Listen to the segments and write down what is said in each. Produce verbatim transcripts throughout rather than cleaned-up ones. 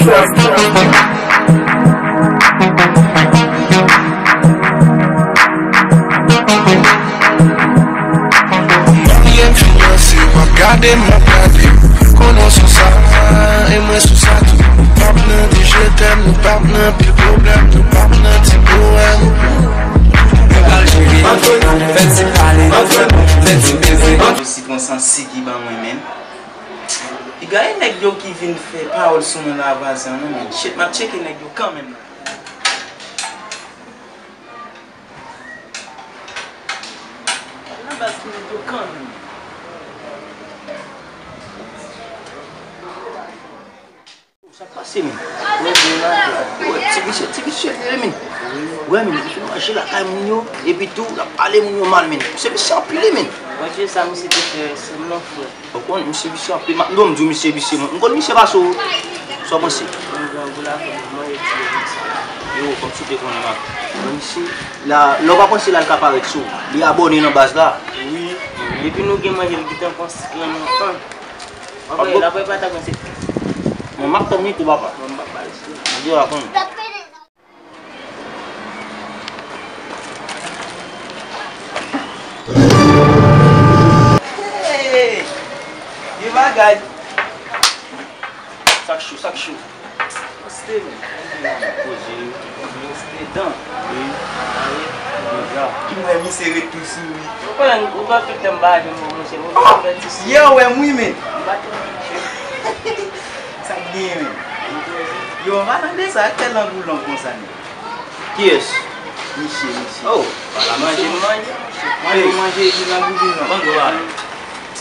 Mwen enfliyanse, w ap gade m, w ap gade m. Konnen w sou sa, e mwen sou sa tou. Nou p ap nan di je t'aime, nou p ap nan pil pwoblèm, nou p ap nan ti powèm. Fè ti pale, fè ti beze. Sitwon sansi ki ban mwen menm. Piga e nèg yo ki vin fè pawòl sou mwen la, vwazen an, non, men. Shit, m ap tcheke nèg yo kanmenm la. Al nan baz pou nèg yo kanmenm. Sa k pase, men? Wè, ti misye, ti misye, li, men. Wè, men, li fin manje lakay moun yo, epi tou, l ap pale moun yo mal, men. Se misye anpil, men. Manje sa misye te fè, se non, frè. Ou konn misye visye anpil. M ap, m di w misye visye, mwen. M konn misye pase w. Sa w panse? Mwen gen yon gwo lakay, mwen manje ti yo konsa. Yo, kòm si w te konnen m ap. Mwen misye, la, lè w pa panse la, l ka parèt sou w. Li abòne nan baz la. Wi. Depi nou gen manje, li gentan konsi grann anfan. Anfan, l ap pataje se. Mwen, m ap tann li tou, papa. Mwen, m pa pale sou. Mwen di w la konn. Hey! Gen bagay. Sa k cho, sa k cho. Poste, men. Poze. Poste dan. Wi. Deja. Ki mwen misye ret tou souri. Ou konnen, ou konnen tout tan m pa jwenn ou, monchè. Ou konnen ti souri. Yè, ou wè m wi, men. M pa te. Sa k genyen, men? Yo, m pa tande sa, kè lang ou long konsa, men. Kiyès? Misye, misye. Oh, pa la manje, nou manje. Manje, manje, epi nan boubi, non. Manje, wa.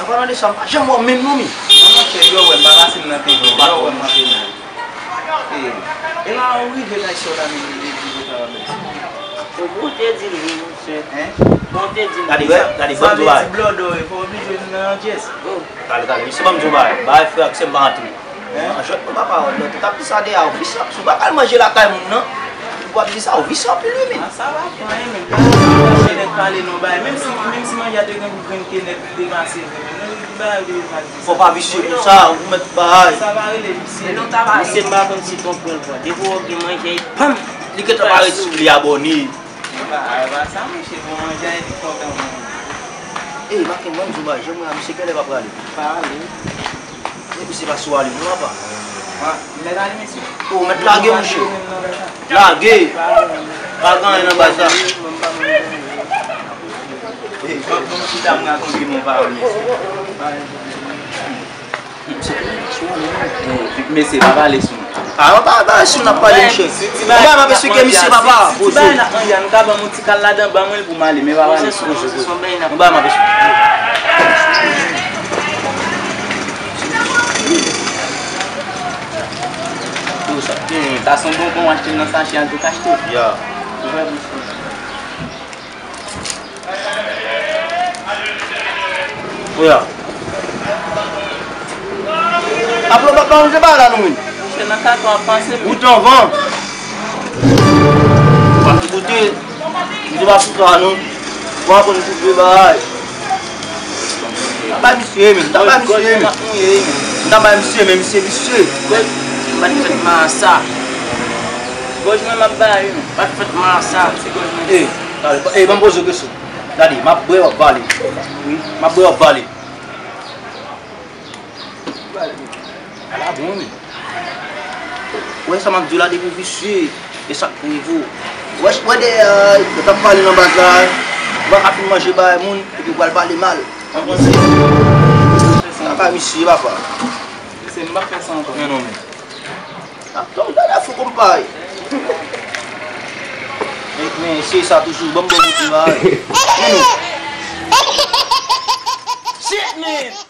An palan de sa, m pa janm wè w menm non, men. Non, monchè, yo wè m pa pase m nan te vle, yo wè m nan te vle. E, e la, ou rive nan sòt la, men, e, e, e, e, e, Ou, ou te di l, wi, monchè. Hein? Ou te di l. Gade, gade, gade, sa vle di blòdò, e pa oblije nan dyès. Oh. Gade, gade, misye ban m di w bagay. Bagay frè ak sè m pa antre. Hein? An jwèt nou pa pawòl, lè tout ap di sa de a, ou visye, si w pa ka al manje lakay moun nan, ou ap di sa, ou visye anpil wi, men. Ah, sa pa fè anyen, men. Pa fè nèg pale non bagay. Menm si, menm si manje a te gen pou grenn kenèp, li te pase vre, men nou di bagay ou te mal di sa. Fò pa visye konsa, ou mèt bagay. Sa pa rele visye. Misye m pa konn si konprann pran. Depi w gen manje, panm! Li gentan pare di li abòne. E pa, e pa sa, monchè, bon manje a, li kontan, bon. Ey, Makenn, ban m di w bagay, jan mwen a, misye genlè pa prale. Pa ale. Epi se pa sou ale, non, papa. Ah, m mèt ale, mesye. Oh, ou mèt lage, monchè. Lage. Pa gen anyen nan baz la. Ey, ban, ban m chita, m rakonte yon pawòl, mesye. Mesye, pa pale sou mwen. Ah, pa pale sou mwen, n ap pale, monchè. Yon bagay m ap esplike misye, papa. Poze. Ti bagay n ap manje a, nou ka ban m yon ti kal ladan, ban mwen l pou m ale, men pa pale sou mwen. Poze, poze. Yon bagay m ap esplike. Yo, sa, hmm, sa se yon bonbon w achte nan sachè, al tou ka achte. Ya. Ou wè, mesye. Oya. Apre w pa, pa manje bagay la non, men. Se nan katon ap panse, men. Ou t anvan. Ou pa t goute. M di pa sou sa non. Ou pa konn goute bagay. M ta bay misye, men. M ta bay misye, men. M ta bay misye, men misye visye. M pa t fèt mal a sa. Gòj mwen m ap bay, men. M pa t fèt mal a sa. Se gòj mwen. Ey. Gade, e, ban m poze w kesyon. Gade, m ap bwè, w ap vale. Wi, m ap bwè, w ap vale. Ala bon, wi. Ou wè sa m ap di w la, depi w visye, e sa k pou rive w. Wè, wè dèyè, yo t ap pale nan baz la, ou pa ka fin manje bagay moun, epi w pral pale mal. Ou konprann? Sa pa misye, papa. Se m p ap fè sa ankò. Men non, men. Ah, donk, gade fou konpay. Men, men, se sa toujou, ban m bon kote la. Men non. Shit, man!